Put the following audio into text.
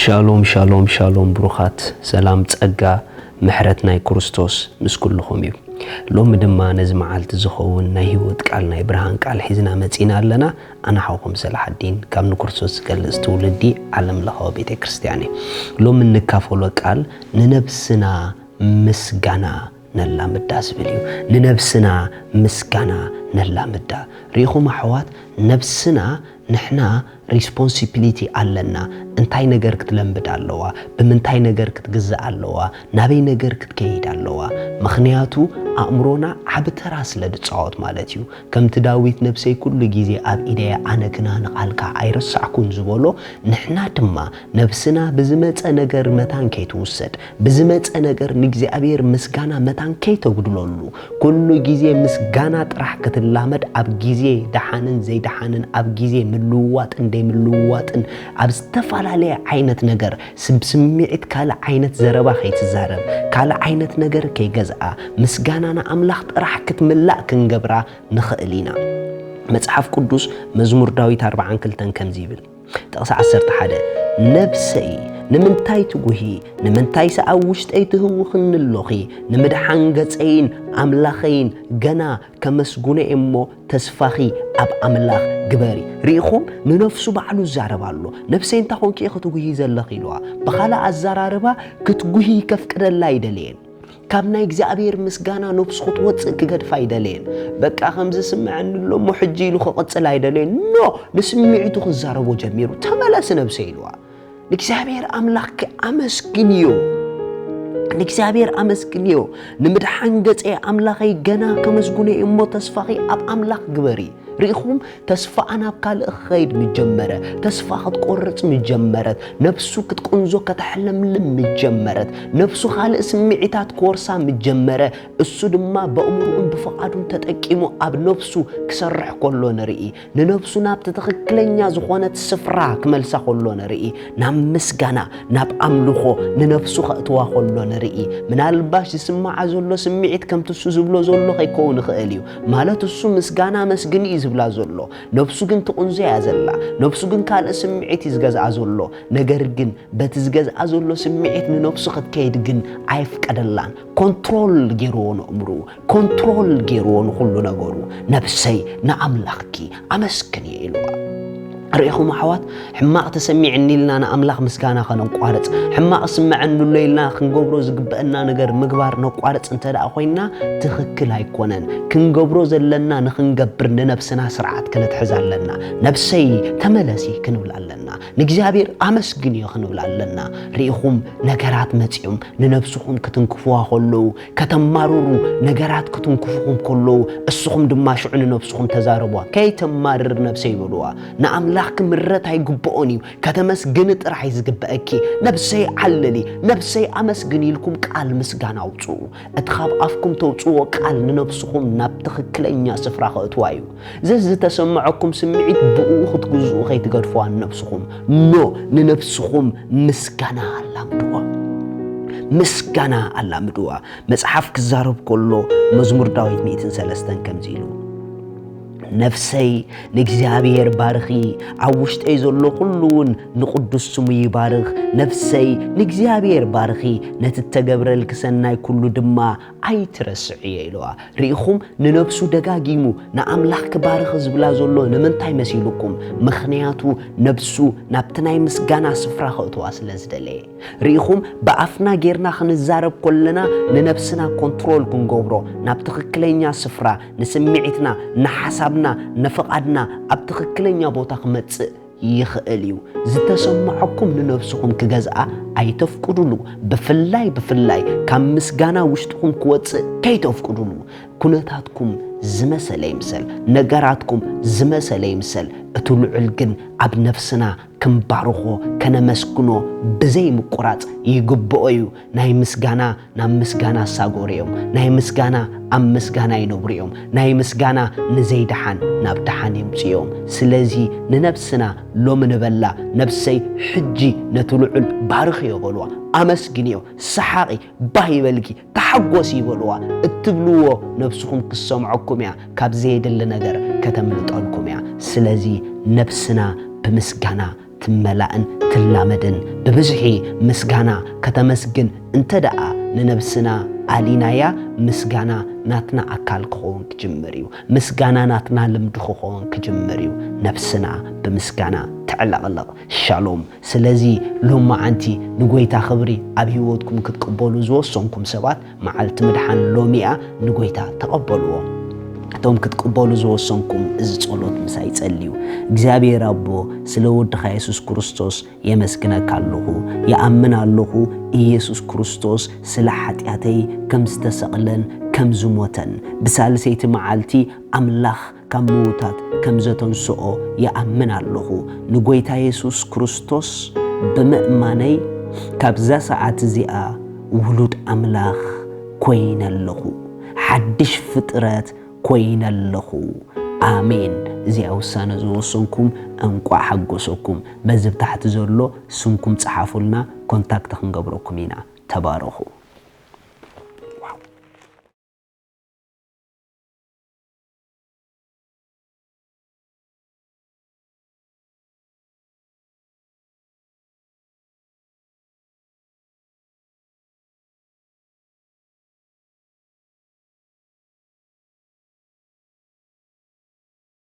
ሻሎም ሻሎም ሻሎም ብሩኻት፣ ሰላም ጸጋ ምሕረት ናይ ክርስቶስ ምስ ኩልኹም እዩ። ሎሚ ድማ ነዚ መዓልቲ ዝኸውን ናይ ህይወት ቃል፣ ናይ ብርሃን ቃል ሒዝና መጺና ኣለና። ኣነ ሓውኹም ሰላሓዲን ካብ ንክርስቶስ ዝገልጽ ትውልዲ ዓለም ለኻዊ ቤተ ክርስቲያን እየ። ሎሚ እንካፈሎ ቃል ንነብስና ምስጋና ነላምዳ ዝብል እዩ። ንነብስና ምስጋና ነላምዳ። ርኢኹም ኣሕዋት፣ ነብስና ንሕና ሪስፖንሲቢሊቲ ኣለና። እንታይ ነገር ክትለምድ ኣለዋ፣ ብምንታይ ነገር ክትግዛእ ኣለዋ፣ ናበይ ነገር ክትከይድ ኣለዋ። ምኽንያቱ ኣእምሮና ዓቢ ተራ ስለ ዝጻወት ማለት እዩ። ከምቲ ዳዊት፣ ነብሰይ ኩሉ ግዜ ኣብ ኢደያ ኣነ ግና ንቓልካ ኣይረሳዕኩን ዝበሎ፣ ንሕና ድማ ነብስና ብዝመጸ ነገር መታን ከይትውሰድ፣ ብዝመጸ ነገር ንእግዚኣብሔር ምስጋና መታን ከይተጉድለሉ፣ ኩሉ ግዜ ምስጋና ጥራሕ ክትላመድ፣ ኣብ ግዜ ደሓንን ዘይደሓንን፣ ኣብ ግዜ ምልውዋጥን ዘይምልውዋጥን፣ ኣብ ዝተፈላለየ ዓይነት ነገር፣ ስብ-፣ ስምዒት ካልእ ዓይነት ዘረባ ከይትዛረብ፣ ካልእ ዓይነት ነገር ከይገዝኣ፣ ምስጋና ንኣምላኽ ጥራሕ ክትምላእ ክንገብራ ንኽእል ኢና። መጽሓፍ ቅዱስ መዝሙር ዳዊት ኣርብዓን ክልተን ከምዚ ይብል፣ ጥቕሲ ዓሰርተ ሓደ፣ "ነብሰይ ንምንታይ ትጉሂ? ንምንታይስ ኣብ ውሽጠይ ትህውኽኒ ኣሎኺ? ንምድሓን ገጸይን ኣምላኸይን ገና ከመስጉኖ እየ እሞ፣ ተስፋኺ ኣብ ኣምላኽ ግበሪ።" ርኢኹም፣ ንነፍሱ ባዕሉ ይዛረብ ኣሎ። "ነብሰይ እንታይ ኮንኪ ኢኺ ትጉሂ ዘለኺ?" ኢልዋ። ብኻልእ ኣዘራርባ፣ ክትጉሂ ከፍቅደላ ኣይደለየን። ካብ ናይ እግዚኣብሔር ምስጋና ነብሱ ክትወጽእ ክገድፋ ኣይደለየን። በቃ፣ ከምዚ ስምዐኒ ኣሎ እሞ ሕጂ ኢሉ ክቕጽል ኣይደለየን። ኖ፣ ንስምዒቱ ክዛረቦ ጀሚሩ። "ተመለሲ ነብሰይ" ኢልዋ። ንእግዚኣብሔር ኣምላኽኪ ኣመስግንዮ። ንእግዚኣብሔር ኣመስግንዮ። "ንምድሓን ገጸይ ኣምላኸይ ገና ከመስግኖ እየ እሞ ተስፋኺ ኣብ ኣምላኽ ግበሪ።" ርኢኹም፣ ተስፋኣ ናብ ካልእ ክኸይድ ምስ ጀመረ፣ ተስፋ ክትቆርጽ ምስ ጀመረት፣ ነብሱ ክትቅንዞ ከተሕለምልም ምስ ጀመረት፣ ነብሱ ካልእ ስምዒታት ክወርሳ ምስ ጀመረ፣ እሱ ድማ በእምርኡን ብፍቓዱን ተጠቂሙ ኣብ ነብሱ ክሰርሕ ከሎ ንርኢ። ንነብሱ ናብቲ ትኽክለኛ ዝኾነት ስፍራ ክመልሳ ከሎ ንርኢ። ናብ ምስጋና፣ ናብ ኣምልኾ ንነብሱ ከእትዋ ከሎ ንርኢ። ምናልባሽ ዝስምዓ ዘሎ ስምዒት ከምቲ እሱ ዝብሎ ዘሎ ከይከውን ይኽእል እዩ። ማለት እሱ ምስጋና ኣመስግኒ እዩ ዝብላ ዘሎ። ነብሱ ግን ትቕንዞ እያ ዘላ። ነብሱ ግን ካልእ ስምዒት እዩ ዝገዝኣ ዘሎ። ነገር ግን በቲ ዝገዝኣ ዘሎ ስምዒት ንነብሱ ክትከይድ ግን ኣይፍቀደላን። ኮንትሮል ገይርዎ ንእምርኡ፣ ኮንትሮል ገይርዎ ንኹሉ ነገሩ። "ነብሰይ ንኣምላኽኪ ኣመስግኒ" ኢልዋ። ርኢኹም ኣሕዋት፣ ሕማቕ ተሰሚዕኒ ኢልና ንኣምላኽ ምስጋና ከነቋርጽ፣ ሕማቕ ስምዐኒ ኣሎ ኢልና ክንገብሮ ዝግበአና ነገር ምግባር ነቋርጽ እንተ ደኣ ኮይንና፣ ትኽክል ኣይኮነን። ክንገብሮ ዘለና ንኽንገብር ንነብስና ስርዓት ክነትሕዝ ኣለና። "ነብሰይ ተመለሲ" ክንብል ኣለና። "ንእግዚኣብሔር ኣመስግንዮ" ክንብል ኣለና። ርኢኹም፣ ነገራት መጺኦም ንነብስኹም ክትንክፍዋ ከለዉ፣ ከተማርሩ፣ ነገራት ክትንክፉኹም ከለዉ፣ እስኹም ድማ ሽዑ ንነብስኹም ተዛረብዋ። "ከይተማርር ነብሰይ" በልዋ። ንኣምላኽኪ ምረት ኣይግብኦን እዩ። ከተመስግኒ ጥራሕ እዩ ዝግበአኪ። "ነብሰይ ዓልሊ፣ ነብሰይ ኣመስግኒ" ኢልኩም ቃል ምስጋና ኣውጽኡ። እቲ ካብ ኣፍኩም ተውጽዎ ቃል ንነብስኹም ናብ ትኽክለኛ ስፍራ ከእትዋ እዩ። ዘዝተሰምዐኩም ስምዒት ብእኡ ክትግዝኡ ከይትገድፍዋ ንነብስኹም። ኖ፣ ንነብስኹም ምስጋና ኣላምድዋ። ምስጋና ኣላምድዋ። መጽሓፍ ክዛረብ ከሎ መዝሙር ዳዊት ሚእትን ሰለስተን ከምዚ ኢሉ፣ "ነፍሰይ ንእግዚኣብሔር ባርኺ፣ ኣብ ውሽጠይ ዘሎ ኩሉ እውን ንቕዱስ ስሙ ይባርኽ። ነፍሰይ ንእግዚኣብሔር ባርኺ፣ ነቲ እተገብረልኪ ሰናይ ኩሉ ድማ ኣይትረስዕዮ" ኢልዋ። ርኢኹም፣ ንነብሱ ደጋጊሙ ንኣምላኽ ክባርኽ ዝብላ ዘሎ ንምንታይ መሲልኩም? ምኽንያቱ ነብሱ ናብቲ ናይ ምስጋና ስፍራ ከእትዋ ስለ ዝደለየ። ርኢኹም፣ ብኣፍና ጌርና ክንዛረብ ከለና ንነብስና ኮንትሮል ክንገብሮ፣ ናብ ትኽክለኛ ስፍራ፣ ንስምዒትና፣ ንሓሳብና፣ ንፍቓድና ኣብ ትኽክለኛ ቦታ ክመጽእ ይኽእል እዩ። ዝተሰምዐኩም ንነብስኹም ክገዝኣ ኣይተፍቅዱሉ። ብፍላይ፣ ብፍላይ ካብ ምስጋና ውሽጥኹም ክወጽእ ከይተፍቅዱሉ። ኩነታትኩም ዝመሰለ ይምሰል፣ ነገራትኩም ዝመሰለ ይምሰል፣ እቲ ልዑል ግን ኣብ ነፍስና ክንባርኾ፣ ከነመስግኖ ብዘይ ምቁራጽ ይግብኦ እዩ። ናይ ምስጋና ናብ ምስጋና ይሳገሩ እዮም። ናይ ምስጋና ኣብ ምስጋና ይነብሩ እዮም። ናይ ምስጋና ንዘይደሓን ናብ ደሓን የምጽኡ እዮም። ስለዚ ንነብስና ሎሚ ንበላ፣ "ነብሰይ ሕጂ ነቲ ልዑል ባርኽዮ" በልዋ። ኣመስግንዮ፣ ሰሓቒ፣ ባህ ይበልኪ፣ ተሓጎሲ በልዋ። እትብልዎ ነብስኹም ክትሰምዐኩም እያ፣ ካብ ዘየድሊ ነገር ከተምልጠልኩም እያ። ስለዚ ነብስና ብምስጋና ትመላእን ትላመድን። ብብዝሒ ምስጋና ከተመስግን እንተ ደኣ ንነብስና ኣሊናያ፣ ምስጋና ናትና ኣካል ክኸውን ክጅምር እዩ። ምስጋና ናትና ልምዲ ክኸውን ክጅምር እዩ። ነብስና ብምስጋና ተዕለቕልቕ። ሻሎም። ስለዚ ሎማዓንቲ ንጎይታ ክብሪ ኣብ ህይወትኩም ክትቅበሉ ዝወሰንኩም ሰባት፣ መዓልቲ ምድሓን ሎሚያ ንጎይታ ተቐበልዎ። እቶም ክትቅበሉ ዝወሰንኩም እዚ ጸሎት ምሳይ ጸልዩ። እግዚኣብሔር ኣቦ፣ ስለ ወድኻ የሱስ ክርስቶስ የመስግነካ ኣለኹ። ይኣምን ኣለኹ፣ ኢየሱስ ክርስቶስ ስለ ሓጢኣተይ ከም ዝተሰቕለን ከም ዝሞተን፣ ብሳልሰይቲ መዓልቲ ኣምላኽ ካብ ምዉታት ከም ዘተንስኦ ይኣምን ኣለኹ። ንጎይታ የሱስ ክርስቶስ ብምእማነይ፣ ካብዛ ሰዓት እዚኣ ውሉድ ኣምላኽ ኮይነ ኣለኹ። ሓድሽ ፍጥረት ኮይነ ኣለኹ። ኣሜን። እዚኣ ውሳነ ዝወሰንኩም እንቋዕ ሓጎሰኩም። በዚ ብታሕቲ ዘሎ ስምኩም ጸሓፉልና፣ ኮንታክት ክንገብረኩም ኢና። ተባረኹ።